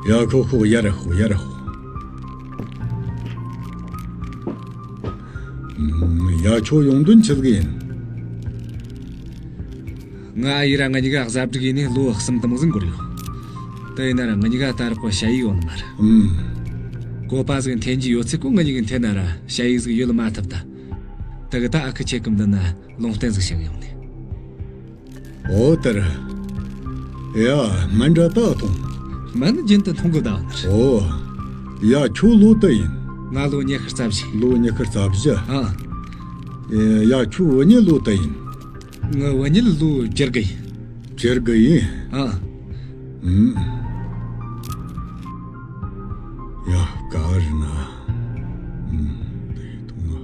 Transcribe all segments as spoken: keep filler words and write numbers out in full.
ཡ། ཁོ་ཁོ། ཡར་ཤོག་ཡར་ཤོག་ཨུམ། ཡ། ཁྱོད་ཡོང་དོན་ཆི་ཟིག་ཡིན། ང་ཨ་ཡེ་ར་ང་གཉིས་ཀ་གཟའ་སྒྲིག་ཡས་ནས་ལོ་གསུམ་དུ་མ་ཟིན་འགོར་ཡོད། དེ་ཡིན་ན་ར་ང་གཉིས་ཀ་ད་རག་གོ་ཞ་ཡི་ཡོད་ནི་མ་རེད། ཨུམ། བཀོད་པ་ཟིག་འཐེན་རྒྱུ་ཡོད་ཚེ་ཀོ་ང་གཉིས་ཀ་འཐེན་ན་ར་ཞ་ཡི་ཟིག་ཡོད་ལ་མ་ཐུབ་ད། དེ་གི་ད་ཨ་ཁུ་ཁྱེད་ཀི་འདི་ན་ལུང་བསྟན་ཟིག་བྱེད་གི་ཡོང་ནས། ཨོ་ཏར། ཡ། སྨན་འདྲ་ད་འཐུང་། སྨན་རྒྱུན་དུ་འཐུང་གི་བསྡད་ནི་རེད། ཨོ། ཡ། ཁྱོད་ལོ་དུ་ཡིན། ང་ལོ་ཉི་ཤུ་རྩ་བཞི། ལོ་ཉི་ཤུ་རྩ་བཞི། ཨ། ཨེ། ཡ། ཁྱོད་བུད་མེད་ལོ་དུ་ཡིན། ང་བུད་མེད་ལོ་བཅུ་དགུ་ཡིན། བཅུ་དགུ་ཡིན། ཨ། ཨུམ། ཡ། ག་རེ་ན། ཨུམ། དེ་འཐུང་ང་།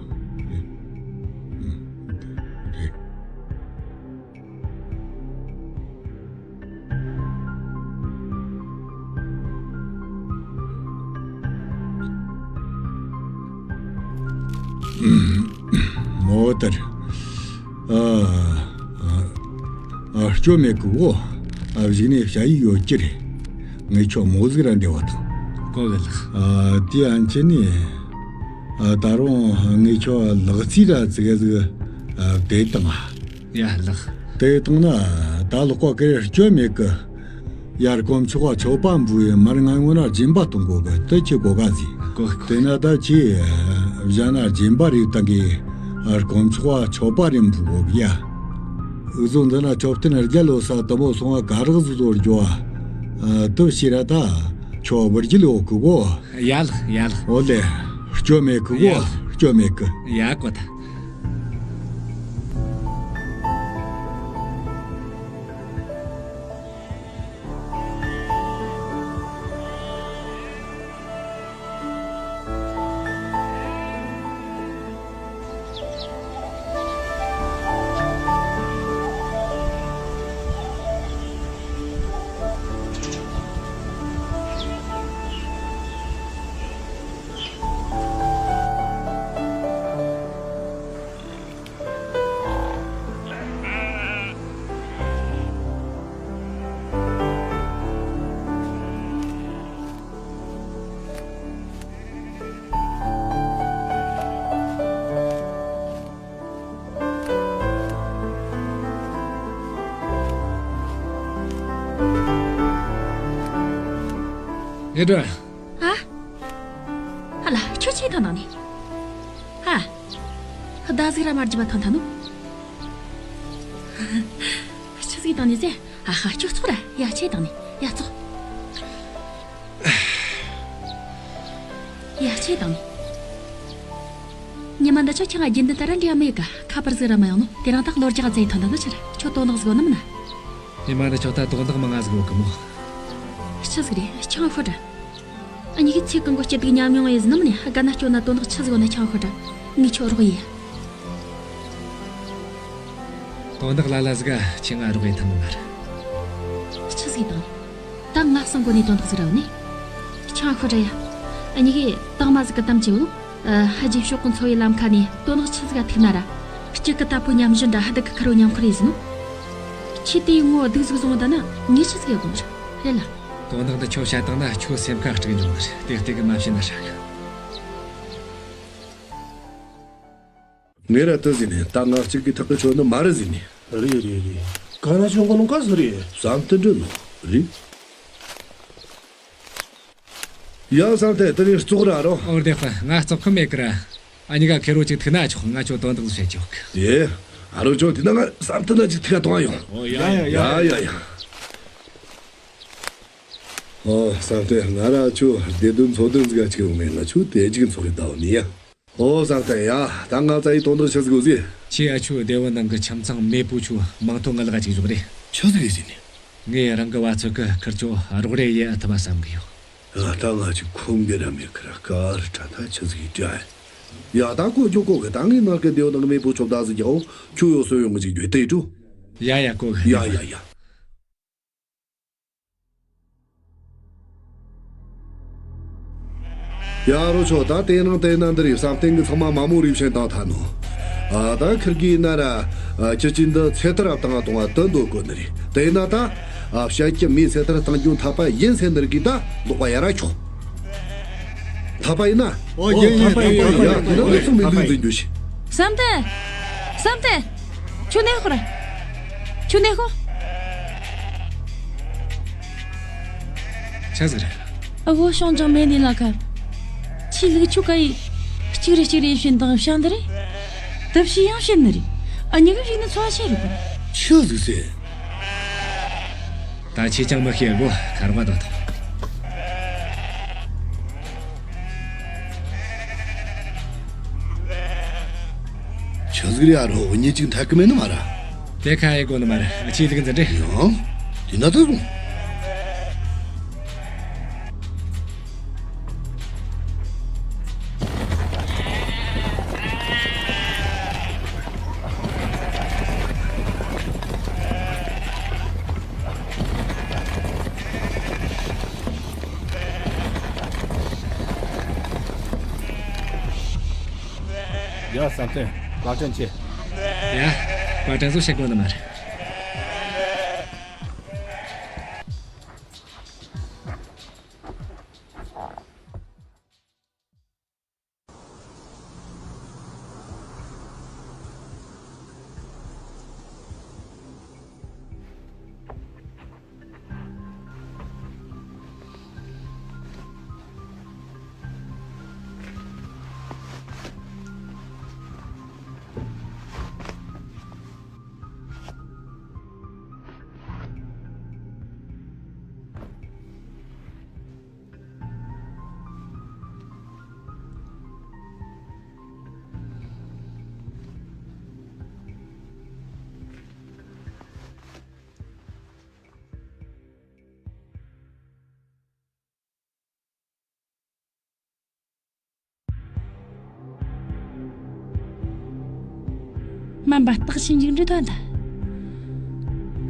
ཨུམ། དེ་རེད། མོ་ཏར། ཨ། ཨ། སྐྱོན་མེད་གི་བོ། ཨ། གཞུག་ནས་ཞ་ཡི་ཡོད་རྒྱུ་རེད། ངས་ཁྱོད་མོ་ཟིག་ར་འདེབས་པ་དང་། གོ་གི་ལགས། ཨ། དེ་ཡན་ཆད་ནས། ཨ། ད་རུང་ངས་ཁྱོད་ལག་རྩིས་ར་ཙི་གེ་ཟིག་ཨ། བདེ་བཏང་ང་། ཡ་ལགས། དེ་བཏང་ན་ད་ལོག་པ་ཀེར་སྐྱོན་མེད་གི། ཡར་དཀོན་མཆོག་ག་མཆོད་པ་འབུལ་བའི་མར་ང་ངོ་ན་སྦྱིན་པ་གཏོང་དགོ་གི། དེ་ཁྱོས་གོ་ག་ཟིག་གོ་གི། དེ་ན་ད་ཁྱོས་གཞན་ན་སྦྱིན་པ་རེ་བཏང་གི། ཨ། དཀོན་མཆོག་ག་མཆོད་པ་རེ་འབུལ་དགོ་གི་ཡ། འུ་ཟོ་འདི་ན་མཆོད་རྟེན་བརྒྱ་ལོ་ས་དུ་མོ་སོང་བ་ག་རག་ཟིག་བཟོ་རྒྱུ་བ། ཨ། དེ་བྱས་ར་ད་ཁྱོད་བུ་རྒྱུད་ཡོད་གི་གོ། ཡ་ལགས། ཡ་ལགས། ཨོ་ལེ། སྐྱོན་མེད་གི་གོ། ཡ་ལགས། སྐྱོན་མེད་གི། ཡ། གོ་ད། ཨེ་འདྲ། ཨ། ཨ་ལ། ཁྱོད་ཆི་བཏང་ནས། ཨ། ཟླ་ཟིག་ར་མ་རྒྱུ་བ་ཐང་ཐང་ནོ། ཆི་ཟིག་བཏང་ནས་ཟེ། ཨ་ཧ། ཁྱོད་ཙོག་ར། ཡ། ཆི་བཏང་ནས། ཡ། ཙོག་ཡ། ཆི་བཏང་ནས། ཉི་མ་འདི་ཆོ་ཁྱོས་ང་རྒྱུན་ལྡན་ལྟར་ར་འདྲི་ཡ་མེད་གི། ཁ་པར་ཟིག་ར་མ་ཡོང་ནོ། དེ་རིང་ད་གློ་རྒྱག་ཟེ་ཐོན་ད་ནི་ཆི་རེད། ཁྱོད་དོན་དག་ཟིག་ཡོད་ནི་མིན་ན། ཉི་མ་འདི་ཆོ་ད་དོན་དག་མང་ང་ཟིག་ཡོད་གི་མོ། ཆི་ཟིག་རེད། ཁྱོས་ང་ཤོད་དྲ། ཨ་ནི་གི་ཚེ་གང་གོ་སྐྱིད་སྡུག་མཉམ་མྱོང་ཡེ་ཟིན་ནམ་ནས། ཨ། དགའ་ན་སྐྱོ་ན་དོན་དག་ཆི་ཟིག་ཡོད་ན་ཁྱོས་ང་ཤོད་དྲ། ངས་ཁྱོད་རོགས་ཡེ། དོན་དག་ལ་ལ་ཟིག་ག་ཁྱོས་ང་རོགས་ཡེ་ཐུབ་ནི་མ་རེད། ཆི་ཟིག་བཏང་ནས། ད་ང་སང་གོ་ནས་དོན་དག་ཟིག་ར་བ་ནས། ཁྱོས་ང་ཤོད་དྲ་ཡ། ཨ་ནི་གི་དང་མ་ཟིག་གི་དམ་བཅའ་བོ། ཨ། ཕ་རྗེས་ཕྱོགས་གི་འཚོ་བའི་ལམ་ཁ་ནས་དོན་དག་ཆི་ཟིག་ག་ཐུག་ན་ར། སྐྱིད་གི་ད་པོ་མཉམ་བཞིན་དྲ་ཧ་སྡུག་གི་ཁུར་བོ་མཉམ་ཁུར་ཡེ་ཟིན་ནོ། ཁྱོས་དེ་ངོ་སྡུག་ཟིག་བཟུང་བ་ད་ན་ངས་ཆི་ཟིག་ཡེ་དགོ་ནི་རེད། རེད་ལ། དོན་དག་འདི་ཁྱོད་བཤད་བཏང་ན་ཁྱོད་སེམས་ཁ་དཀྲུག་འགྱོ་ནི་རེད། དེ་དེ་གི་མ་བཤད་ན་ཧྲ་གི། ངས་ར་དེ་ཟེར་ནས། ད་ང་གཅིག་གིས་ཐག་གི་ཆོད་ནི་མ་རེད་ཟེར་ནས། རེད་རེད་རེད། ག་ན་ཆོད་གོ་ནོ་ག་ཟེ་རེད། བསམ་གཏན་འདྲི་ནོ་རེད། ཡ། བསམ་གཏན་དེ་ནས་ཙོག་ར་རོ། ཨོ་བདེ་ཁ། ང་ཙོག་ཁོ་མེད་གི་ར། ཨ་ནི་ག་ཁེར་རོ་གཅིག་ཐུག་ན་ཆོག་ང་ཁྱོད་དོན་དག་ཟིག་བཤད་ཆོག་གི། ཡེ། ཨ་རོ་ཆོ་དེ་ན་ང་བསམ་གཏན་ན་གཅིག་ཐུག་ག་གཏོང་ཡོང་། ཨོ་ཡ་ཡ་ཡ། ཡ་ཡ་ཡ། ཨོ་བསམ་གཏན། ང་ར་ཁྱོད་བདེ་དོན་འཚོ་དོན་ཟིག་ག་གཅིག་ཡོང་མེད་ན་ཁྱོད་དེ་གཅིག་འཚོ་གི་བསྡད་ནི་ཡ། ཨོ་བསམ་གཏན་ཡ། ད་ང་ཙ་ཡི་དོན་དག་ཆི་ཟིག་ཡོད་ཟེ། ཁྱོས་ཨ་ཆོའི་སྡེ་བ་ནང་གི་ཁྱིམ་ཚང་མེད་པོ་ཆོ་མིང་ཐོ་ངའི་ལག་ག་གཅིག་ཞོག་རེ། ཆི་ཟིག་ཡེ་ཟེར་ནས། ངས་རང་གི་བ་ཚོད་གི་ཁུར་ཆོ་རོགས་རེ་ཡེ་ཨེ་ཐུབ་བ་བསམ་གི་ཡོད། ཨ། ད་ང་ཅིག་ཁོམ་གི་ར་མེད་གི་ར། ག་རེ་དྲན་ད་ཆི་ཟིག་ཡེ་དྲན། ཡ། ད་གོ་རྒྱུ་གོ་གི། ད་ངས་ནང་གི་སྡེ་བ་ནང་མེད་པོ་ཆོ་བདག་ཟིག་རྒྱག་འོ། ཁྱོད་ཡོད་སོ་ཡོང་གི་ཅིག་རྒྱུ་དེ་ཡེ་འགྲོ། ཡ་ཡ། གོ་གི། ཡ་ཡ་ཡ། ཡ་རོ་ཆོ། ད་དེ་ནང་དེ་ན་འདི་རེད། བསམ་གཏན་གི་ཚང་མ་མ་མོ་རེ་བྱེད་བཏང་ཐལ་ནོ། ཨ། ད་ཁིར་གི་ན་ར། ཨ། ཁྱི་ཅི་འདི་ཚེ་ཐར་བཏང་བཏང་བ་དུ་འདོད་གོ་ནི་རེད། དེ་ན་ད། ཨ། བཤད་རྒྱུ་མེད་ཟེར་ལྟར་བཏང་རྒྱུ་འཐད་པ་ཡིན་ཟེར་ནི་རིགས་ད་ལོག་པ་ཡར་ར་ཆོག་འཐད་པ་ཡིན་ན། ཨོ། ཡིན་ཡིན། འཐད་པ་ཡིན། འཐད་པ་ཡིན། ཡ། དེ་ན་ལོག་སོང་མི་འདུག་འཛིན་རྒྱུ་ཞིག་བསམ་གཏན། བསམ་གཏན། ཁྱོད་གནས་ཤོག་ར། ཁྱོད་གནས་ཤོག་ཆི་ཟིག་རེད། ཨ་བོ་ཤོང་ཅང་མེད་ནི་ལ་ཁ། ཆི་ལུགས་ཆུ་ཀ་ཡི། གཅིག་རེ་གཅིག་རེ་བྱིན་དང་བྱ་འདི་རེད། ད་བྱི་ཡང་བྱིན་ནི་རེད། ཨ་མྱེས་གི་བྱིན་ནི་ཚོ་ཆེ་རེད་པ། ཆི་ཟིག་ཟེར། ད་ཁྱེད་ཅང་མི་ཤེས་གོ། ཁར་བ་དོ་ཐོ། ཆི་ཟིག་རེད། ཨ་རོ་ཉིན་གཅིག་འཐད་གི་མེད་ནི་མ་ར། དེ་ཁ་ཡེ་གོ་ནི་མ་ར། ཨ་ཆི་ཟིག་འཛིན་རེད། ཡང་། དེ་ན་ད་རུང་། ཡ། བསམ་གཏན། བཀའ་དྲིན་ཆེ། ཡ། བཀའ་དྲིན་ཚོ་བཤད་དགོས་ནི་མ་རེད། སྨན་པ་སྟག་ཤིང་འཇིགས་འདྲི་དོན་ད།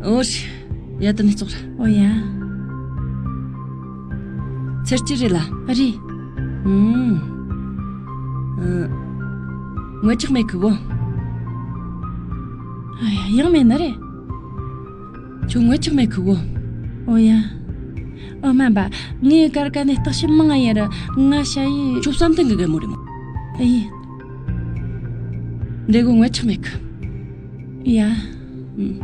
ཨོ་ཤི། ཡ། དེ་ནས་ཙོག་ར། ཨོ་ཡ། ཚེར་སྐྱིད་རེད་ལ། རེད། ཨུམ། ཨ། ངོ་ཅག་མེད་གི་གོ། ཨ་ཡ། ཡང་མེད་ནི་རེད། ཁྱོད་ངོ་ཅག་མེད་གི་གོ། ཨོ་ཡ། ཨོ་སྨན་པ། ངའི་སྐར་ཀ་ནས་སྟག་ཤི་མང་ང་ཡར་ང་ཤ་ཡི། ཁྱོད་བསམ་གཏན་གི་རྒན་མོ་རེད་མོ། ཨེ་ཡིན། འདྲེ་གོ་ངོ་ཅག་མེད་གི། ཡ། ཨུམ།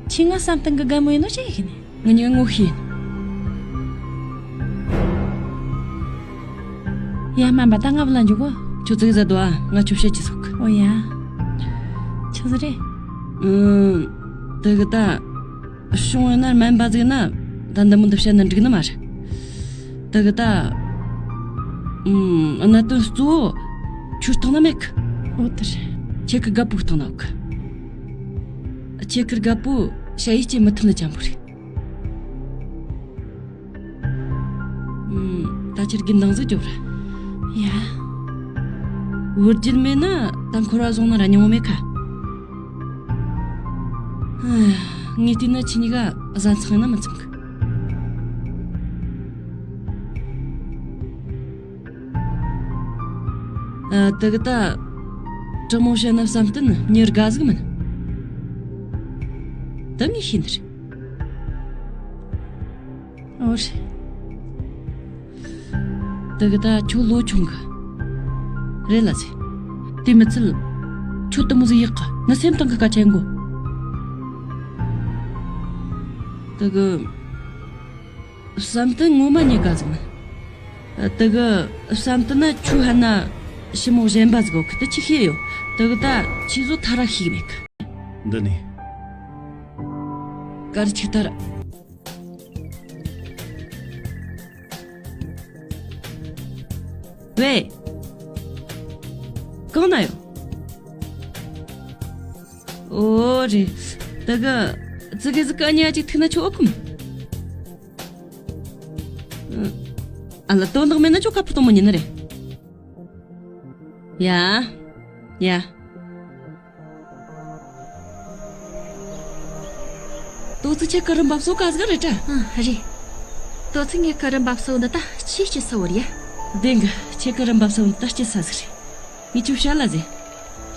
ཁྱོས་ང་བསམ་གཏན་གི་རྒན་མོ་ཡིན་ནོ་ཆི་ཡེ་ཤེས་ནི། ངེད་གཉིས་ཀ་ངོ་ཤེས་ཡིན། ཡ་སྨན་པ། ད་ང་བུད་ལ་འཇུག་གོ། ཁྱོད་ཙིག་ཟ་དོ་ཨ། ང་ཁྱོད་བཤད་ཀྱི་སོག་ཨོ་ཡ། ཆི་ཟིག་རེད། ཨུམ། དེ་གི་ད། བྱུང་ཡོད་ན་སྨན་པ་ཟིག་ན་ད་འདི་མོ་འདི་བཤད་ན་འགྲིག་ནི་མ་རེད། དེ་གི་ད། ཨུམ། གནད་དོན་གཙོ་བོ་ཁྱོད་སྟེང་ན་མེད་གི། ཨོ་དེ་རེད། ཁྱེད་ཀི་རྒད་པོ་སྟེང་ན་ཡོད་གི། ཁྱེད་ཀི་རྒད་པོ་ཞ་ཡིས་སྐྱེ་མི་ཐུབ་ནི་ཅན་པོ་རེད། ཨུམ། ད་ཁྱེད་རྒན་འདང་ཟིག་རྒྱོབ་ར། ཡ། བུ་རྒྱུད་མེད་ན་ད་འཁོར་བ་བཟུང་ན་ར་སྙིང་བོ་མེད་ཁ། ཨ། ངས་བལྟས་ན་ཁྱེད་གཉིས་ཀ་བཟའ་ཚང་ཡིན་ན་མི་འཚམ་གི། ཨ། དེ་གི་ད། དྲང་མོ་བཤད་ན་བསམ་གཏན་མྱི་དགའ་ཟིག་མིན། དེ་ངས་ཤེས་ནི་རེད། ཨོ་རེད། དེ་གི་ད་ཁྱོད་ལོ་ཆུང་གི། རེད་ལ་ཟེ། དེ་མི་ཚད། ཁྱོད་དེ་མོ་ཟིག་ཡག་གི། ངའི་སེམས་གཏིང་གི་སྐད་ཆ་ཡིན་གོ། དེ་གི། བསམ་གཏན་ངོ་མ་མྱི་དགའ་ཟིག་མིན། དེ་གི་བསམ་གཏན་ན་ཁྱོད་ཧ་ན་ཞི་མོ་གཞན་པ་ཟིག་ཡོད་གི། དེ་ཁྱོས་ཤེས་ཡོད། དེ་གི་ད་ཁྱོས་བཟོ་ཐ་ར་ཤེས་གི་མེད་གི། འདི་ནས། གར་ཆིག་ཐར། ཝེ། གང་ན་ཡོད། ཨོ་རེད། དེ་གི་ཙི་གེ་ཟིག་ག་ཉ་ཅིག་ཐུག་ན་ཆོག་གམ། ཨ་ལ་དོན་དག་མེད་ན་ཁྱོད་ཁ་ཕུ་གཏོང་མི་ཉན་ནི་རེད། ཡ། ཡ། དོ་ཚིགས་ཁྱེད་ཀི་རུ་འབབ་སོ་ག་ཟིག་རེད་དྲ། ཨ། རེད། དོ་ཚིགས་ངའི་ཀི་རུ་འབབ་སོ་འདི་ད་ཆེས་སྐྱིད་ས་བོ་རེད་ཡ། བདེན་གི། ཁྱེད་ཀི་རུ་འབབ་སོ་འདི་ད་སྐྱིད་ས་ཟིག་རེད། ངས་ཁྱོད་བཤད་ལ་ཟེ།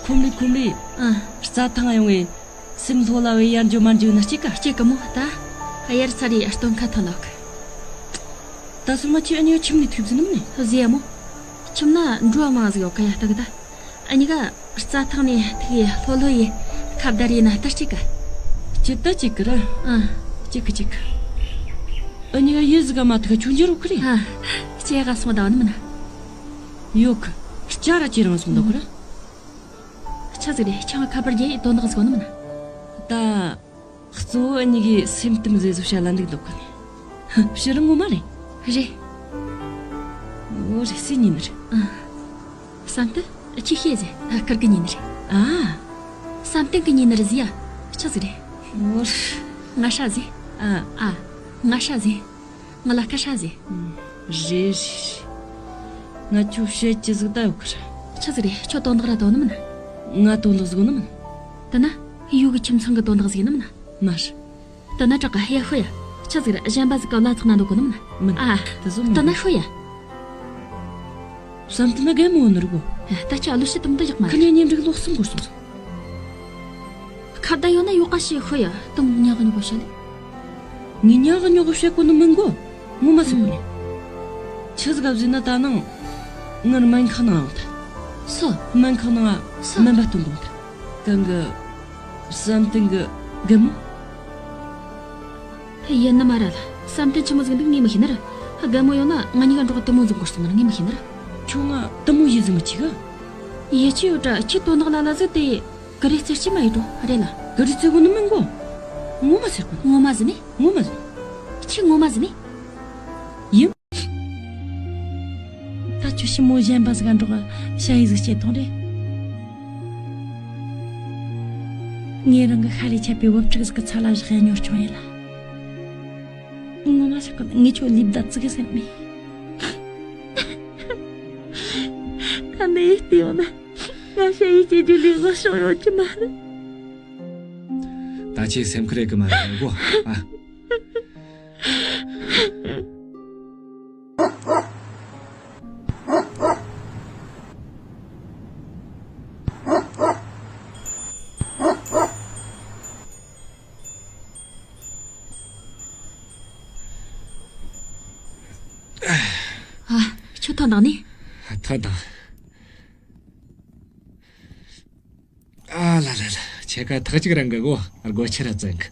ཁོམ་ལས་ཁོམ་ལས། ཨ། རྩྭ་ཐང་ཡོང་ངས། སེམས་ལྷོད་ལ་བའི་ཡར་འཇོ་མར་འཇོ་ན་གཅིག་ག་གཅིག་གི་མོ་ད། དབྱར་ཚ་རེད། སྟོན་ཁ་ཐོན་ལོག་གི། ད་སོ་མ་ཁྱེད་ཨ་ནེ་ཁྱིམ་ནས་ཐུག་ཟིན་ནམ་ནི། ཟེ་ཡ་མོ། ཁྱིམ་ན་འགྲོ་བ་མང་ཟིག་ཡོད་ག་ཡ་ལྟ་གི་ད། ཨ་ནི་ག་རྩྭ་ཐང་ནས་ཐུག་ཡི་ལྷོད་ལྷོད་ཡི་ཁ་བརྡ་རེད་ན་ད་གཅིག་ག་གཅིག་ད་གཅིག་གི་ར། ཨ། གཅིག་གི་གཅིག་གི། ཨ་ནི་ག་ཡི་ཟིག་ག་མ་ཐུག་ག་ཆུང་ཆུང་རོ་ཁི་རེད། ཨ། ཁྱེད་ག་སོང་ད་བ་ནི་མིན་ན། ཡོད་གི། ཁྱ་ར་ཁྱེད་རང་སོང་ད་གི་ར། ཆི་ཟིག་རེད། ཁྱང་ཁ་པར་རྒྱལ་ཡི་དོན་དག་ཟིག་ནི་མིན་ན། ད། གཙོ་བོ་འུ་གཉིས་ཀྱི་སེམས་གཏམ་ཟེར་ཟོ་བཤད་ལ་འདུག་འདུག་གི་ནི། ཕྱི་རུ་ངོ་མ་རེད། རེད། འོ་རེད། སུ་ཉིན་རེད། ཨ། བསམ་གཏན་ཁྱི་ཤེས་ཟེ། ཨ། ཁུར་གི་ཉིན་རེད། ཨ། བསམ་གཏན་གི་ཉིན་རེད་ཟེ་ཡ། ཆི་ཟིག་རེད། འོ་རེད། ང་ཧྲ་ཟེ། ཨ། ཨ། ང་ཧྲ་ཟེ། ང་ལ་ཁ་ཧྲ་ཟེ། རེད་རེད་རེད། ང་ཁྱོད་བཤད་ཀྱི་ཟིག་ད་ཡོད་གི་ར། ཆི་ཟིག་རེད། ཁྱོད་དོན་དག་ར་དོ་ནི་མིན་ན། ང་དོན་དག་ཟིག་ནི་མིན་ན། དེ་ན་ཡུ་གི་ཁྱིམ་ཚང་གི་དོན་དག་ཟིག་ནི་མིན་ན། མ་རེད། དེ་ན་དྲག་གི་ཡ་ཤོ་ཡ། ཆི་ཟིག་རེད། གཞན་པ་ཟིག་ག་ལ་ཚག་ན་འདུག་གོ་ནི་མིན་ན། མིན། ཨ། དེ་ཟོ་མིན། དེ་ན་ཤོ་ཡ། བསམ་གཏན་ན་རྒན་མོ་ནི་རུ་གོ། ད་ཁྱོད་ཨ་ལུ་ཤི་དུམ་དུ་ཡག་མ་རེད། ཁི་ཉིན་ཉིན་རིག་ལོག་སུམ་གོ་སོང་སོང་། ཁ་བརྡ་ཡོད་ན་ཡོད་ག་ཞེས་ཤོད་ཡ། དུང་ཉག་ཉོག་གོ་བཤད་ལེ། ངས་ཉག་ཉོག་གོ་བཤད་གོ་ནི་མིན་གོ། ངོ་མ་ཟེར་གོ་ནི། ཆི་ཟིག་ག་ཟེར་ན་ད་ནངས་ངར་སྨན་ཁང་ནང་ཡོང་ཐལ། སུ། སྨན་ཁང་ནང་སྨན་པ་སྟོན་གོ་ཐལ། གང་གི། བསམ་གཏན་གི་རྒན་མོ། ཡིན་ནི་མ་རེད་ལ། བསམ་གཏན་ཆི་མོ་ཟིག་འདུག་ངས་མི་ཤེས་ནི་ར། རྒན་མོ་ཡོང་ན་ང་གཉིས་ཀ་འགྲོགས་དུ་མོ་འཛོམས་གོ་སོང་ནི་ར། ངས་མི་ཤེས་ནི་ར། ཁྱོད་ང་དུ་མོ་ཡིད་ཟིག་མི་ཆེས་གི། ཡིད་ཆེས་ཡོད་དྲ་ཁྱི་དོན་དག་ལ་ལ་ཟིག་དེ། ག་རེ་ཟེར་གྱི་མ་ཡིན་དོ་རེད་ལ། ག་རེ་ཟེར་གོ་ནི་མིན་གོ། ངོ་མ་ཟེར་གོ། ངོ་མ་ཟེར་ནི། ངོ་མ་ཟེར། ཁྱི་ངོ་མ་ཟེར་ནི། ཡིན། ད་ཁྱོད་ཞི་མོ་གཞན་པ་ཟིག་ག་འགྲོགས་ཞ་ཡི་ཟིག་བྱེད་དང་རེད། ངས་རང་གི་ཤ་ལས་ཆད་པའི་བུ་ཕྲུག་ཟིག་གི་ཚ་ལ་བཞག་ཡ་གཉོར་སྐྱོང་ཡིན་ལ། ངོ་མ་ཟེར་གོ་ངས་ཁྱོད་ལུས་བདག་ཙི་གི་ཟེར་མེད། ད་ནི་ཡིད་བལྟས་ཡོང་ན། ང་ཞ་ཡི་སྐྱེ་རྒྱུ་ལས་བུད་སོང་ཡོད་ཀྱི་མ་རེད། ད་ཁྱེད་སེམས་ཁུར་ཡེད་གི་མ་རེད་གོ། ཨ། ཨ། ཁྱོད་ཐོན་དང་ནི། ཐོན་དང་། ཨ་ལ་ལ་ལ། ཁྱེད་ཀ་ཐག་ཅིག་རིང་གི་གོ། སྒོ་ཁྱེར་ར་བཙན་གི།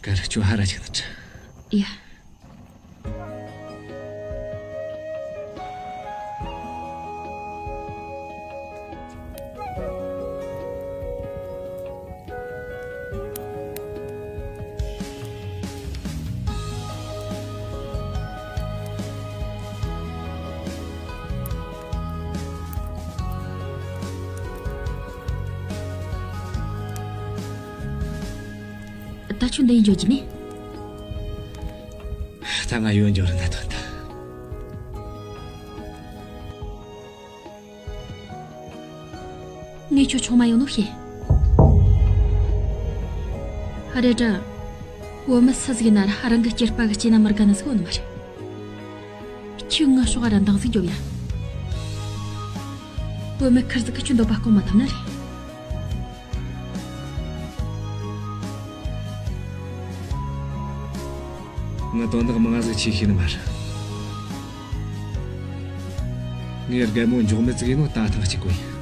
གར་ཆོ་ཧ་ར་ཅིག་ནི་ཁྲི། ཡ། ད་ཁྱོད་འདི་ཡི་འཇོག་གི་ནི། ད་ང་ཡོད་འཇོག་རིན་ན་ཐོན་ད། ངས་ཁྱོད་ཆུང་མ་ཡོང་ནོ་ཤེས། ཨ་རེ་དྲ། བུ་མོ་སུ་ཟིག་ཡིན་ན་ར་རང་གི་སྐྱེས་པ་གི་སྐྱེས་ན་མི་དགའ་ནི་ཟིག་ཡོད་ནི་མ་རེད། ཁྱོས་ངའི་ཕྱོགས་ར་འདང་ཟིག་རྒྱོབ་ཡ། བུ་མོ་ཁེར་ཟིག་གིས་ཁྱོད་འདོད་པ་སྐོང་མ་ཐུབ་ནི་རེད། ང་དོན་དག་མང་ཟིག་ཆེ་ཤེས་ནི་མ་རེད། ངས་རྒན་མོ་འཇོག་མི་བཙུགས་ཡིན་ནོ་ད་ཐེངས་གཅིག་པོ་ཡིན།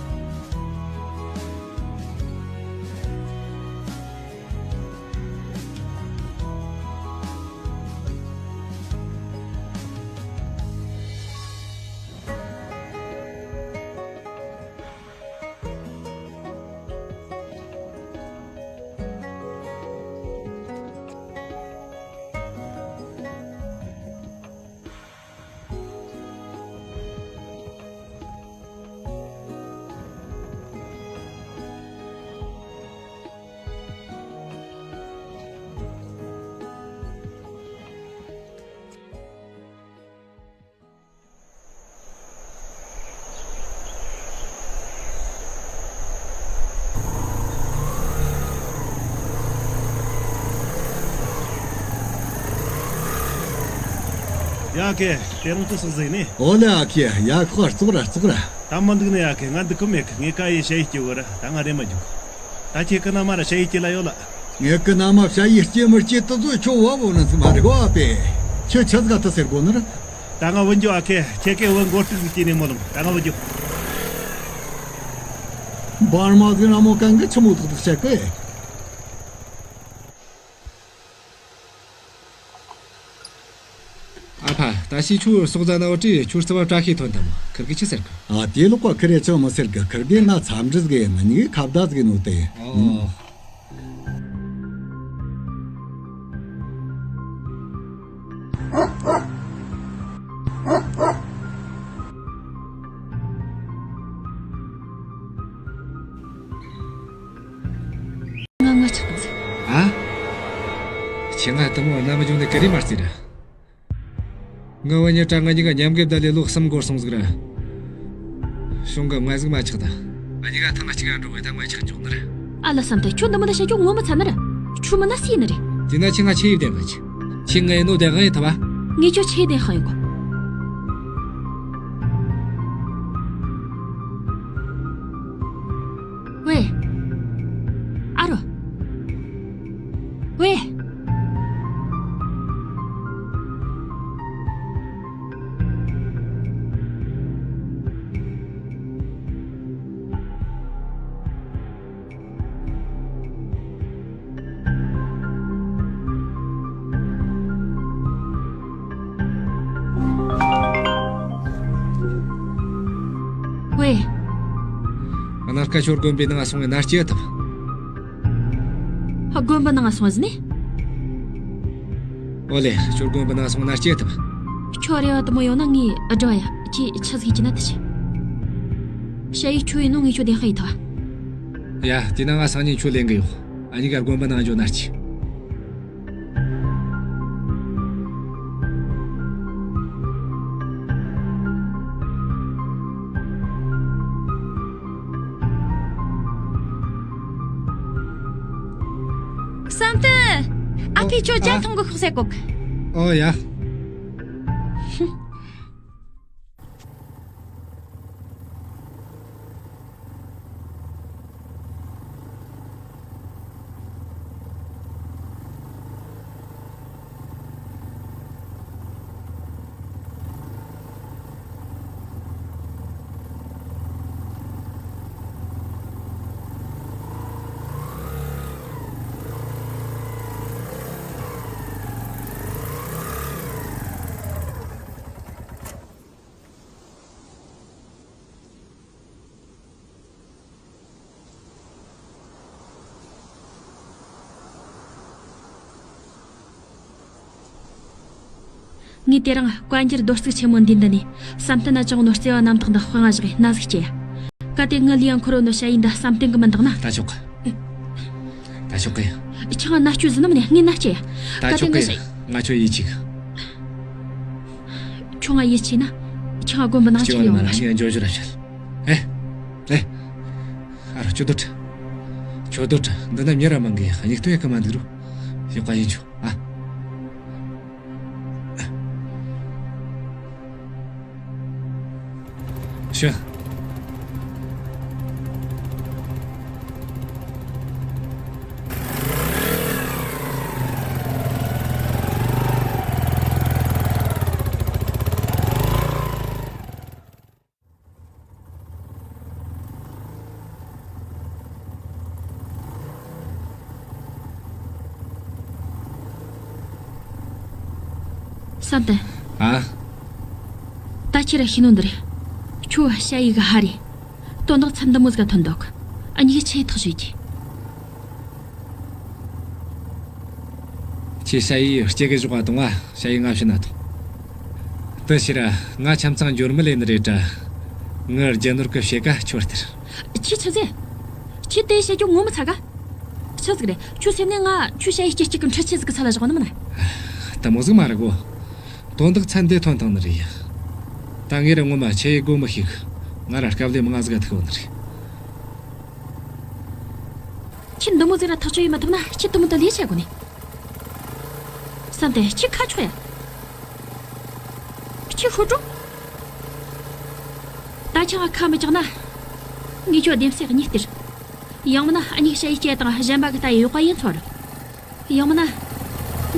ཡ་ཀེ། དེ་རིང་ཏུ་སོགས་ཟིག་ནི། ཨོ་ལེ་ཨ་ཀེ། ཡ་ཁོ་བཙོག་ར་བཙོག་ར། ད་མི་འདུག་ནི་ཡ་གི། ང་འདུག་གི་མེད་གི། ངས་ཀ་ཡེ་ཞ་ཡི་སྐྱེ་བོ་ར། ད་ང་རེ་མ་འཇུག་ད་ཁྱེད་ཀི་ན་མ་ར་ཞ་ཡི་སྐྱེ་ལ་ཡོད་ལ། ངས་ཀི་ན་མ་ཞ་ཡི་སྐྱེ་མི་སྐྱེ་དུ་ཚོད་ཁྱོད་བ་བོ་ནི་ཚི་མ་རེ་བ་པེ། ཁྱོད་ཆི་ཟིག་ག་ཐུ་ཟེར་གོ་ནི་ར། ད་ང་བུད་འགྱོ་ཨ་ཁེ། ཁྱེད་ཀི་བུ་མགོ་སྟུག་ཟིག་སྐྱེ་ནས་མོ་ལམ། ད་ང་བུད་འགྱོ། བར་མ་ཟིག་ན་མོ་གང་གི་ཆི་མོ་ཐུག་ཐུག་བཤད་གི། ཨ་ཕ། ད་ཤི་ཆུ་སོག་ཛ་ན་བ་ཏྲི་ཆུ་རྩ་བ་བཀྲ་ཤིས་ཐོན་དམ་ཁིར་གི་ཆི་ཟེར་གི། ཨ། དེ་ལོག་པ་ཁིར་ཡ་ཆི་མི་ཟེར་གི། ཁིར་གི་ན་འཚམས་འདྲི་ཟིག་ཡིན། ནི་ཁ་བརྡ་ཟིག་ནོ་དེ། ཨོ། ང་ང་ཆགས་ཟིག་ཨ། ཁྱེད་ང་དུ་མོ་ན་མི་འཇུང་ནི་ཀ་རི་མ་རྩི་ར། ང་བ་ཉི་ཏྲ་ང་གཉིས་ཀ་མཉམ་གི་བསྡད་ལས་ལོ་གསུམ་འགོར་སོང་ཟིག་ར། གཞུང་གི་ང་ཟིག་མ་ཆགས་ད། ང་གཉིས་ཀ་ཐང་ང་གཅིག་ག་འགྲོ་གི། ད་ང་ཆགས་འཇོག་ནི་ར། ཨ་ལ་བསམ་སྟེ་ཁྱོད་འདི་མོ་ད་བཤད་རྒྱུ་ངོ་མ་ཚ་ནི་ར། ཁྱོད་མི་ན་སུ་ཡིན་ནི་རེད། དེ་ན་ཁྱེད་ང་ཆི་ཡིབ་བདེན་གི། ཁྱེད་ང་ཡིན་ནོ་བདེན་གི་ཡིན་ཐུབ་བ། ངས་ཁྱོད་ཆི་བདེན་ཧང་ཡོད་གོ། ཝེ། ཨ་རོ། ཝེ། ཝེ། གནར་ཁ་ཁྱོད་དགོན་པའི་ནང་སོང་ངས་མནའ་སྐྱེལ་ཐུབ། དགོན་པའི་ནང་སོང་ཟིན་ནི། ཨོ་ལེ། ཁྱོད་དགོན་པའི་ནང་སོང་མནའ་སྐྱེལ་ཐུབ། ཁྱོད་རེ་བ་དུ་མོ་ཡོང་ན་ངས་སྒྲུབ་ཡ། ཁྱེད་ཆི་ཟིག་གྱིས་ན་ཐུ་ཆི། ཞ་ཡི་ཁྱོད་ཡིན་ནོ་ངས་ཁྱོད་བདེན་ཧ་ཡི་ཐུབ། ཡ། དེ་ན་ང་སང་ཉིན་ཁྱོད་ལེན་གི་ཡོད། ཨ་ནི་གར་དགོན་པ་ནང་འཇོག་མནའ་སྐྱེལ། བསམ་གཏན། ཨ་ཕས་ཁྱོད་ཇ་འཐུང་གི་ཤོག་ཟེར་གོ། ཨོ་ཡ། ངས་དེ་རིང་བཀའ་འགྱུར་རྡོ་བརྩིགས་ཆེན་མོ་འདིའི་མདུན་ནས་བསམ་གཏན་ན་བཅངས་ནོ་བརྩེ་བ་རྣམ་དག་འདི་དཔང་ང་བཞག་གི་མནའ་ཟིག་སྐྱེལ་ཡ། གལ་ཏེ་ངའི་ལུས་ཡང་འཁོར་ནོ་ཞ་ཡི་འདི་བསམ་གཏན་གི་མིན་འདུག་ན། ད་ཆོག་གི། ད་ཆོག་གི། ཁྱེད་ང་མནའ་སྐྱེལ་ཟེར་ནམ་ནས། ངས་མནའ་སྐྱེལ་ཡ། ད་གལ་ཏེ་ཆོག་གི། ང་ཞ་ཡི། ང་ཁྱོད་ཡིད་ཆེས་གི། ཁྱོད་ང་ཡིད་ཆེས་ན། ཁྱེད་ང་དགོན་པ་ནང་སྐྱེལ་ཆི་ཡོང་མ་ལ་ངས་འཇོན་འཇོན་ར་བཤད། ཨེ། ཨེ། ཨ་རོ། ཁྱོད་སྡོད། ཁྱོད་སྡོད། འདི་ན་མྱི་ར་མང་གི། སྙིགས་དོན་ཡག་གི་མ་འདུག་རུ། ཞོགས་པ་ཡིན་ཆོག་ཨ། ཤི། བསམ་གཏན། ཨ། ད་ཁྱེད་ར་ཤེས་ནོ་འདི་རེད། ཁྱོད་ཞ་ཡི་གི་ཕ་རེད། དོན་དག་ཚན་འདི་མོ་ཟིག་ག་ཐོན་འདུག་ཨ་ནི་གི་ཆེ་ཐག་ཆོད་ཀྱི། ཁྱེད་ཞ་ཡི་སྐྱེ་གི་ཞོག་ག་དང་ང་ཞ་ཡི་ང་བྱིན་ན་ཐོག་དེ་ཕྱིར་ང་ཁྱིམ་ཚང་འབྱོར་མི་ལེན་ནི་རེད་དྲ། ངའི་རྒྱུ་ནོར་གི་ཕྱེད་ཀ་ཁྱོད་སྟེར། ཁྱེད་ཆི་ཟེར། ཁྱེད་དེ་བཤད་རྒྱུ་ངོ་མི་ཚ་ག་ཆི་ཟིག་རེད། ཁྱོད་སེམས་ནས་ང་ཁྱོད་ཞ་ཡི་སྐྱེ་སྐྱེ་གི་འཕྲུལ་ཆས་ཟིག་གི་ཚད་ལ་བཞག་ནི་མིན་ན། དེ་མོ་ཟིག་མ་རེད་གོ། དོན་དག་ཚན་འདི་ཐོན་བཏང་ནི་རེད་ཡ། ད་ངས་ར་ངོ་མ་ཆི་ཡེ་དགོས་མི་ཤེས་གི། ང་ར་དཀའ་ལས་མང་ང་ཟིག་ག་ཐུག་ཡོད་ནི་རེད། ཁྱེད་འདི་མོ་ཟིག་ར་ཐག་ཆོད་ཡེ་མ་ཐུབ་ན་ཁྱེད་དུ་མོ་ད་ལས་བྱ་དགོས་ནི། བསམ་གཏན། ཁྱེད་ཁ་ཆོག་ཡ། ཁྱེད་ཤོད་འགྲོ། ད་ཆང་ཁ་མི་བཅག་ན། ངས་ཁྱོད་བདེན་གསལ་གཉིས་སྟེར། ཡང་མིན་ན་ངས་ཞ་ཡི་སྐྱེས་དང་གཞན་པ་གི་ལྟ་ཡི་ཡོད་པ་ཡིན་ཚོར། ཡང་མིན་ན།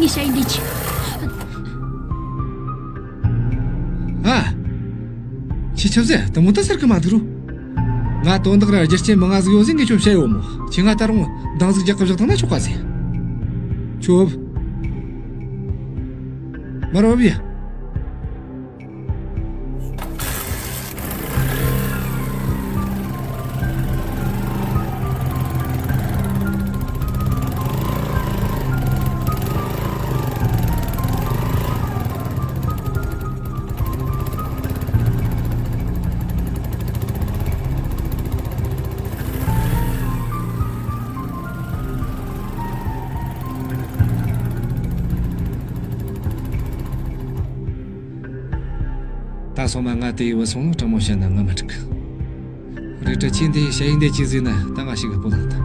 ངས་ཞ་ཡི་འདི་ཆི། ཨ། ཁྱི་ཆབ་ཟེ་དུ་མོ་ད་ཟེར་གི་མ་འདུག་རུ། ང་དོན་དག་ར་རྒྱུ་རྐྱེན་མི་ང་ཟིག་ཡོད་ཟིག་ངས་ཁྱོད་བཤད་ཡོད་མོ། ཁྱི་ང་ད་རུང་འདང་ཟིག་རྒྱག་གི་བཞག་ཐང་ན་ཆོག་ག་ཟེ། ཁྱོད། མར་བབ་ཡ། ད་སོང་མ་ང་དེ་ཡི་བུད་སོང་ནོ་དྲང་མོ་བཤད་ན་ང་མི་འགྲིག་གི། རེད་དྲ་ཁྱི་འདི་ཞ་ཡི་འདེད་ཀྱི་ཟེར་ན་ད་ང་ཞིག་གི་སྤོ་ལངས་ད།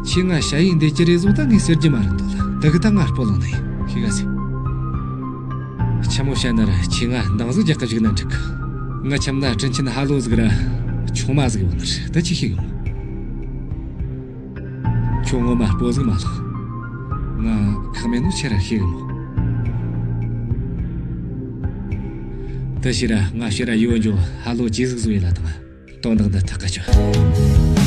ཁྱི་ང་ཞ་ཡི་འདེད་ཀྱི་རེད་ཟོ་ད་ངས་ཟེར་རྒྱུ་མ་རེད་འདོད་ལ་ད་གི་ད་ང་སྤོ་ལངས་ནི་ཤི་ག་ཟེ། ཆི་མོ་བཤད་ན་ར་ཁྱི་ང་འདང་ཟིག་རྒྱག་གི་བཞུགས་ན་འགྲིག་གི། ང་ཁྱིམ་ན་དྲིན་ཆེན་ཧ་ལོ་ཟིག་ར་ཆུང་མ་ཟིག་ཡོད་ནི་རེད་ད་ཅི་ཤི་གི་མོ། ཁྱོད་ངོ་མ་སྤོ་ཟིག་མ་ལོག་ང་ཁག་མེད་ནོ་ཁྱེད་ར་ཤེས་གི་མོ། ད་ཕྱིར་ར་ང་ཕྱིར་ར་ཡུལ་འགྱོ་ཧ་ལོ་ཇི་ཟིག་བཟོ་ཡི་ལ་དང་དོན་དག་འདི་ཐག་ག་ཆོད།